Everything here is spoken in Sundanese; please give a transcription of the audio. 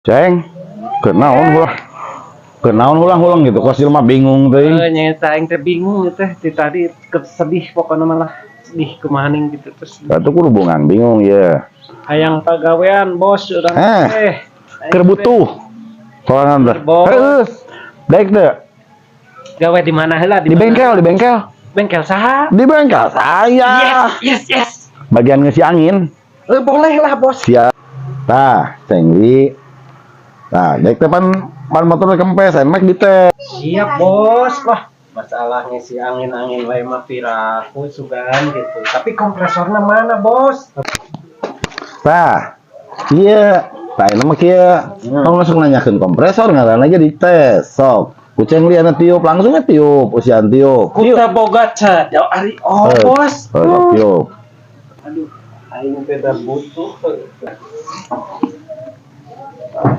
Ceng, kenaon ulah? Kenaon ulang-ulang gitu, kos jelema bingung teuing. Eh, nya aing teh bingung teh ti tadi, sedih pokoknya, malah sedih kumaha gitu terus. Atuh kudu bungang bingung ya. Hayang pagawean, Bos, urang Eh, teh. Keur butuh. Sorangan teh. Bos. Heeh. Daek teu? Gawe di mana heula? Di Mana? Bengkel, di bengkel. Bengkel saha? Di bengkel saya. Yes, yes, yes. Bagian ngisi angin. Eh, boleh lah, Bos. Siap. Tah, Cengli. Tah, daek teh pan pan motor kempes, enak dites. Siap, Bos. Wah, masalah ngisi angin-angin wae mah piraku sugan gitu. Tapi kompresornya mana, Bos? Tah, iya. Tah, ini mah kieu. Kamu langsung nanyakeun kompresor, ngaran aja dites. Sok. Ku Cengli anu tiup, langsung nya tiup, usian tiup. Ku teu boga cadel ari oh, Eh, Bos. Eh, sok tiup. Aduh, aing teh da butuh.